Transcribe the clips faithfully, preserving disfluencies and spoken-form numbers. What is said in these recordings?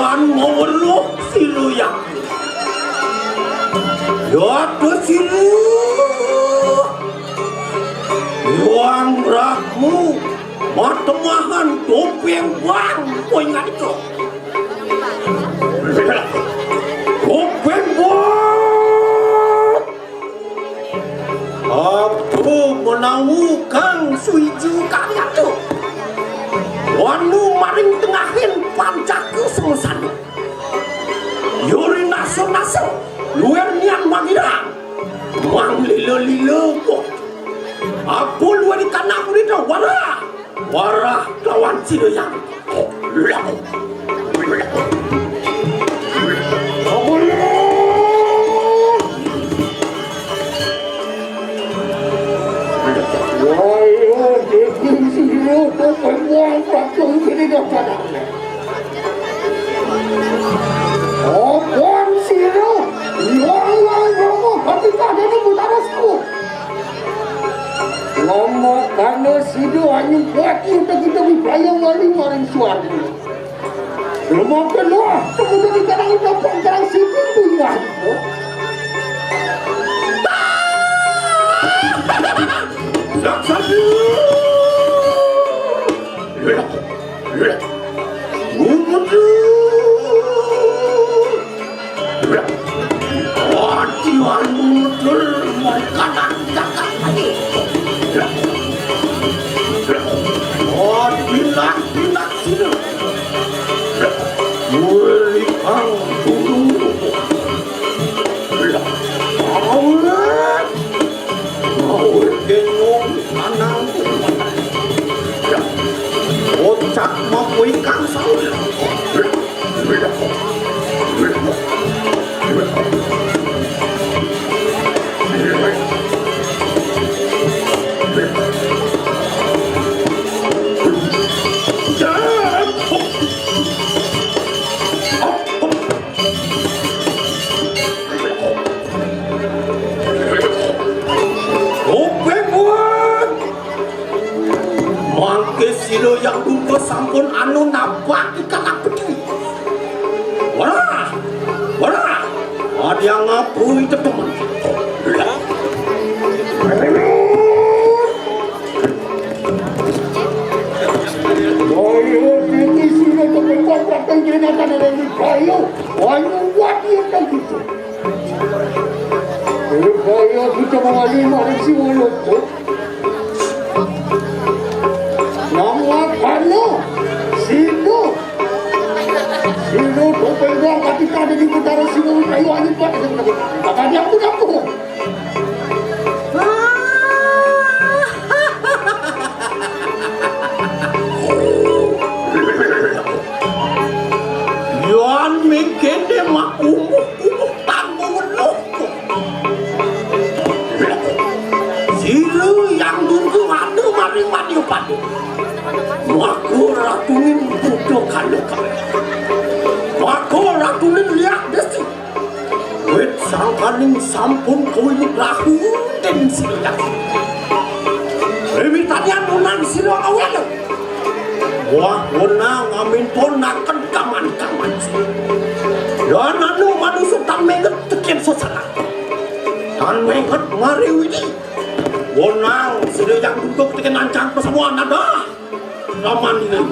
Lan maweruh sira yang. Yata sira. Yuang ramu matemahan topeng bang poingan to. Topeng bang. Apa menawa kang suiju karyato? Wanu maring tengahin pancaka sengsana. Yuri nasa-nasa, luar nian mangirang. Mang lila-lila, apa luar di kanak urita? Warah, warah lawan sira yang. Wah, iki sira kok kemuan patung sini dah padahal. Apa sira? Wah, wah, wah, wah, tapi tak ada ni putaras ku. Lama kana sida anyuwati uta kita wipraya wali maring swarga. Lama kana, kemudian di tanah uta pangkarang siti tinggal. Raksasa! Kocak makuwi kang sae. Oke, buat. Mangke sira yang duka sampun anu nabrak ikan pedhi. Wah, wah, ada yang ngapui tetemen. Ayo, ini sira temen kuat pakai jenazah dari kayu. Ayo, buat dia kayak gitu. Kaya kita mawali maring Siwalata. Nang wakana sida. Sida to pegang katika ada di Betara Siwa Kayu Anyut. Kakak dia aku dapur. Yan mengkene mak umuh-umuh tanggo weluh. Sira yang durung ada maring Madya Padu. Maka ratuning Buddha kala kala. Maka ratuning liak desi. Wit sangkaning sampun kawiwit rahu den sira. Wiwitane anunan sira awelo. Wah, wenang aminton naken kaman-kaman. Yan anu manusa tan menget teken sesalah. Tan menget mari widi. Wenang sira yang duduk teken ancang pasamuan ada. Raman dengan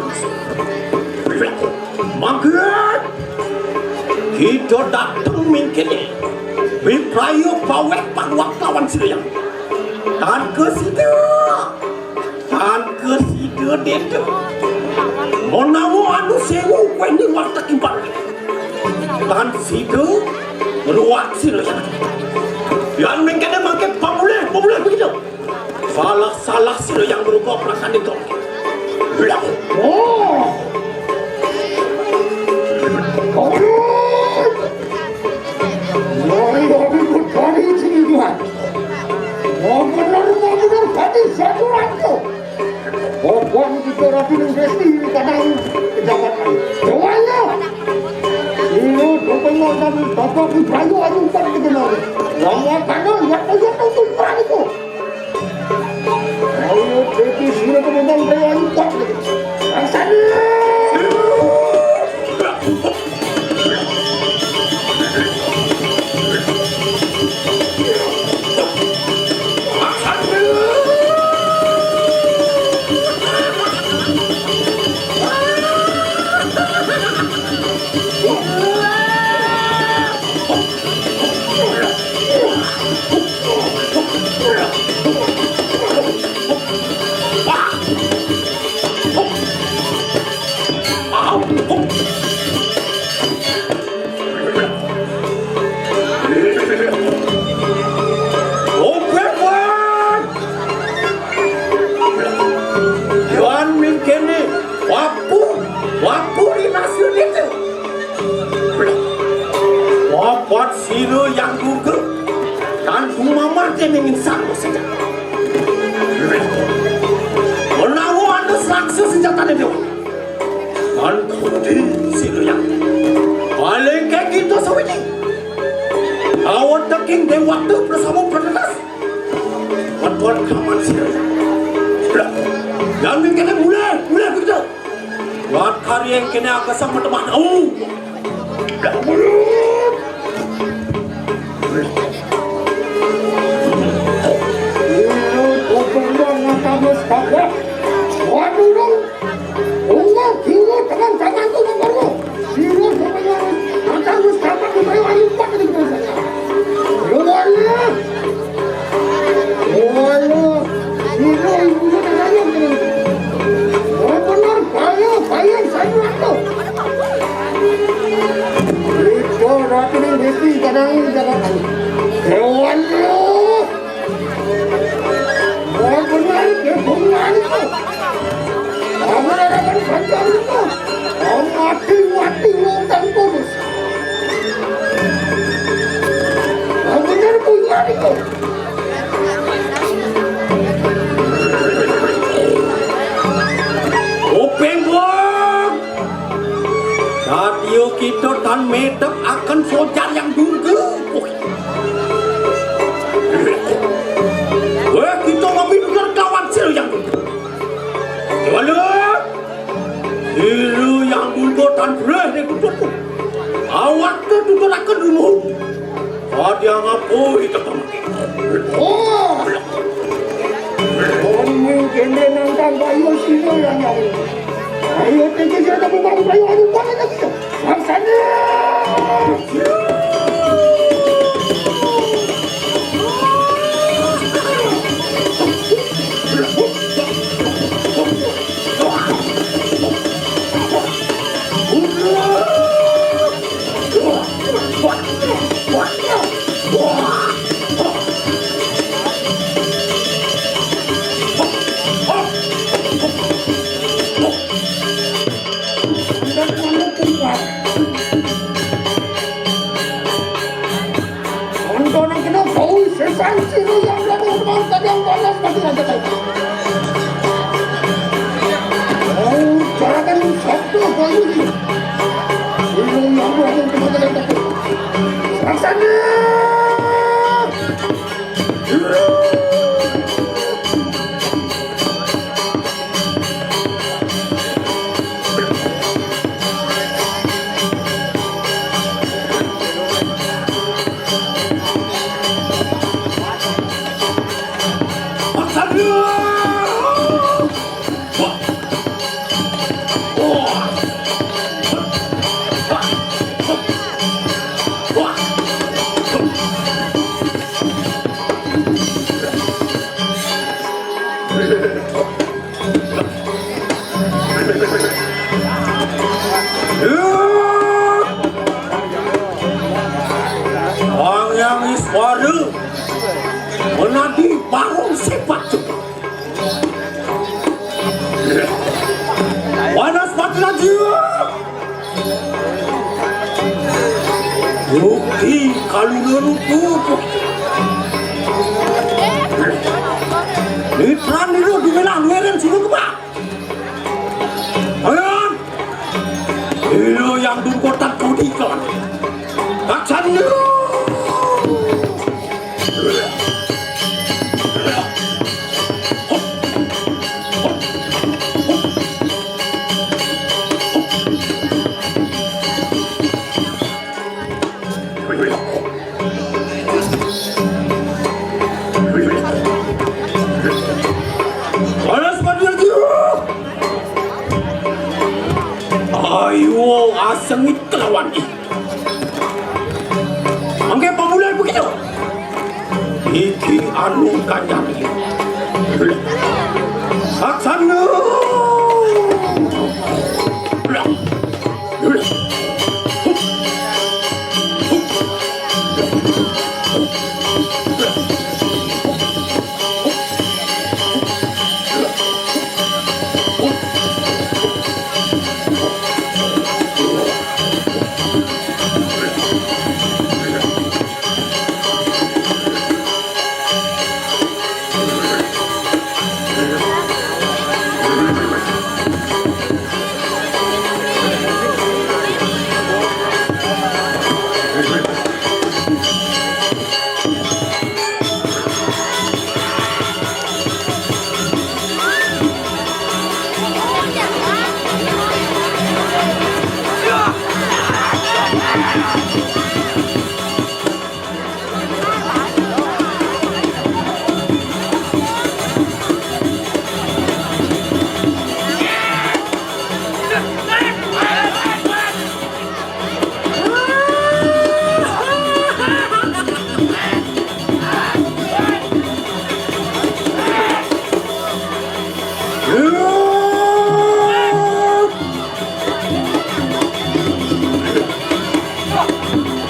mangkat. Kita dateng mengkene. Wipraya paweh pangwak lawan sira yang. Tan ke sida. Tan ke sida deta. Menawa anu sewu kuwi ning warteg imbang. Tan sida ruwat sira. Yan mengkene mangke pamulih, pamulih begitu. Salah-salah sira yang berupa perasaan itu. Lah, oh. Mari, mari, mari, sini, Tuhan. Mau benar, mau benar, tadi satu ratus. Pokok kita ratu investi di tanah pejabat lain. Semuanya. Ini, pokoknya, kami bapak di Bayu, ayo, empat kita mau. Lama tanah, ya, ya, ya, itu. Ayo, Teti, sira teman-teman, ayo, ayo, empat kita. Laksana. Déning sang senjata. Menawa manus raksa senjatane dewa. Lan kudi sira yang. Paling kae kita sawiji. Awan teking dewa tu bersama berdas. Wadon kaman sira. Lah, yang ning kene mulai, mulai kita. Wat kari yang kene agak sama teman. Oh. Waduh, dong. Wah, gila, teman-teman tuh, Bang Karwo. Gila, teman-teman. Mata wis dapat dibayar empat ini, Bang. Luar ya. Luar ya. Gila, ibunya tanya, gila. Oh, benar, bayar, bayar, saya ngaku. Itu ratu ning desa kadang jaga. Dewan lu. Wah, benar, ya, benar itu. Kamu akan panjang itu. Kamu mati, mati, wong dan terus. Kamu benar, benar itu. Kuping wong. Saat iyo kita tan medek akan sojar yang dungke. Weh, kita mami bener kawan sil yang dungke. Gimana? Ilu yang dungke tan breh ning kututku. Awak tu tuturakan dulu. Adi ngapoi ketemu. Oh. Oni kene nang kang bayu sino yang nyari. Ayo, tinggi saya tak mau bayu, ayo, buat aja kita. Laksana. Koncone kena bau sesan sira yang lalu mau kadang panas mati raja kau. Oh, jarakan sabda bau ini. Sira yang lalu mau kadang panas. Laksana. Wong yang wis waru menadi warung sepak juga. Panas mati lagi. Rugi kalau ngerutu. Litran itu dibilang leren sini ke bawah. Ayan! Ilo yang dungkotan kau di ikan. Kacan lu! Panas banget lagi. Ayo, asengit kelawan ih. Mangke pemulai begitu. Iki anu kanyang iki. Saksana.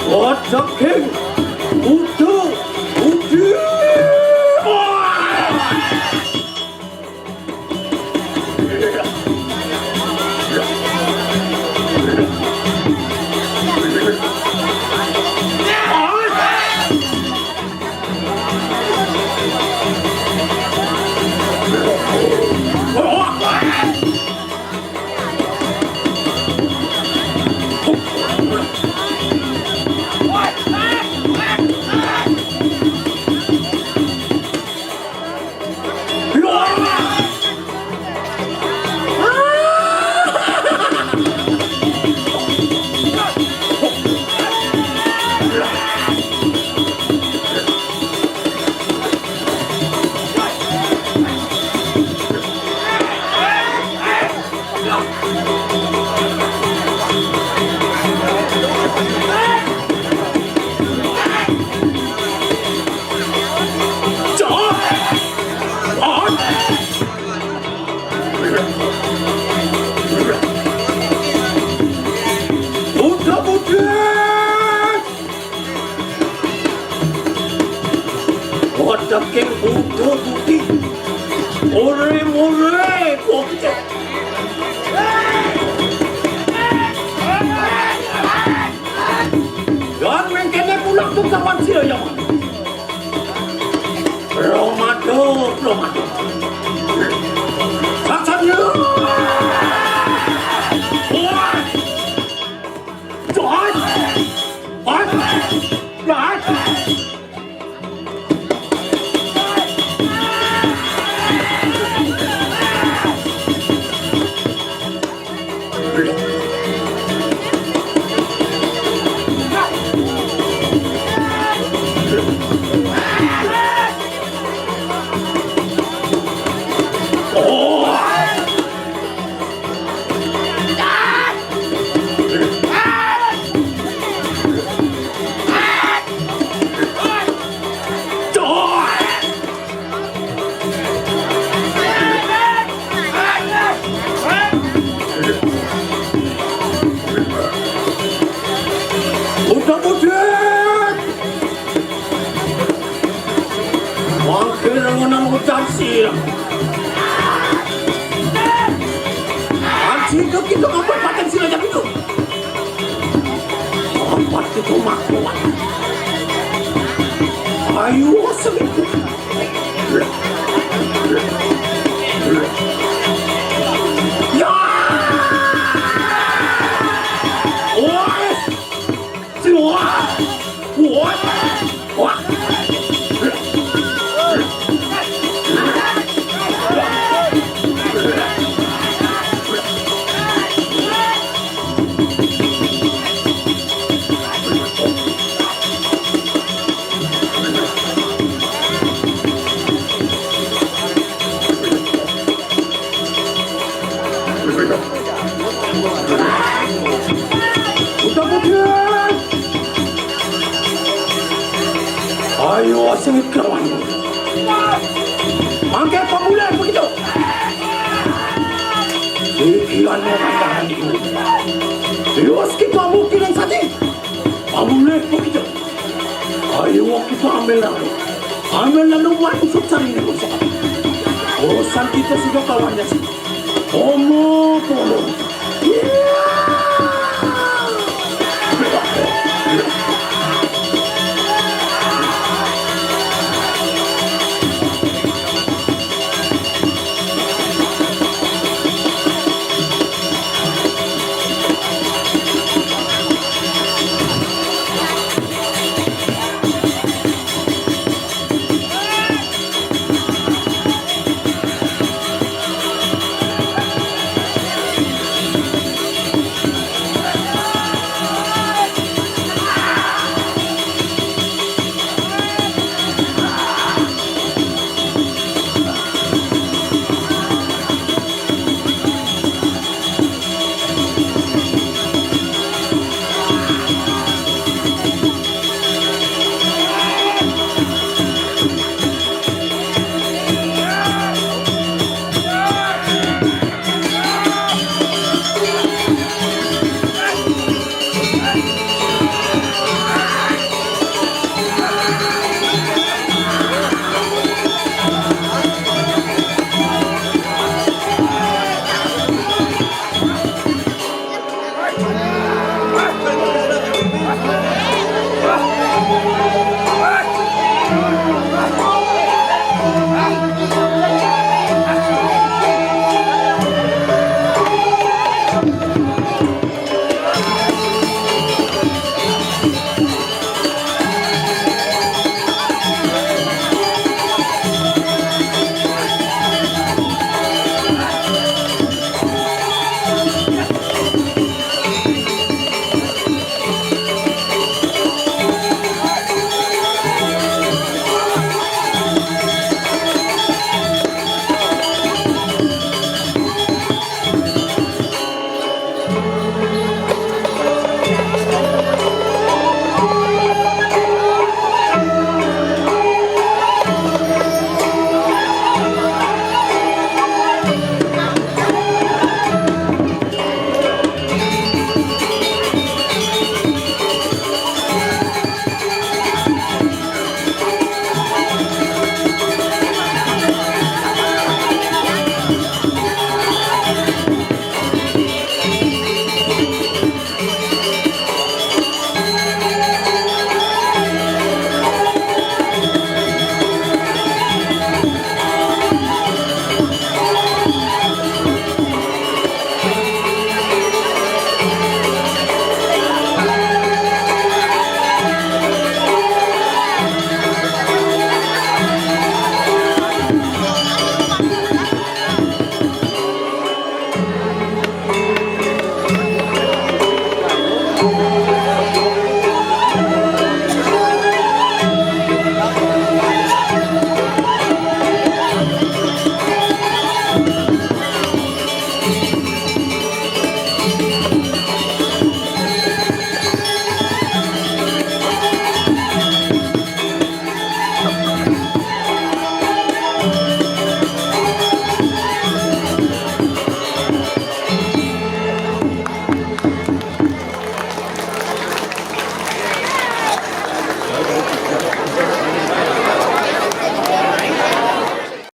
What the king? Udu! Udu! Wadaking udo budi. Ore more, bocah. Yan mengkene pulang tuh kawan sira ya. Romado, romado. Saksanya. Wah. Wah. Wah. Wah. Udah mudik. Mangke rengonan udan siram. Anjing itu kita ngapa paten sila jam itu. Empat itu makuat. Ayo selipu. Ya. Wah. Wah. Wah. Wah. Udah mudik. Ayo sengit kawan. Mangke pemula begitu. Iki anu kandahan iku. Terus kita mungkin yang tadi. Pemula begitu. Ayo kita ambil lalu. Ambil lalu buat usut cari ini usut. Urusan kita sudah kawannya sih. Omo, omo.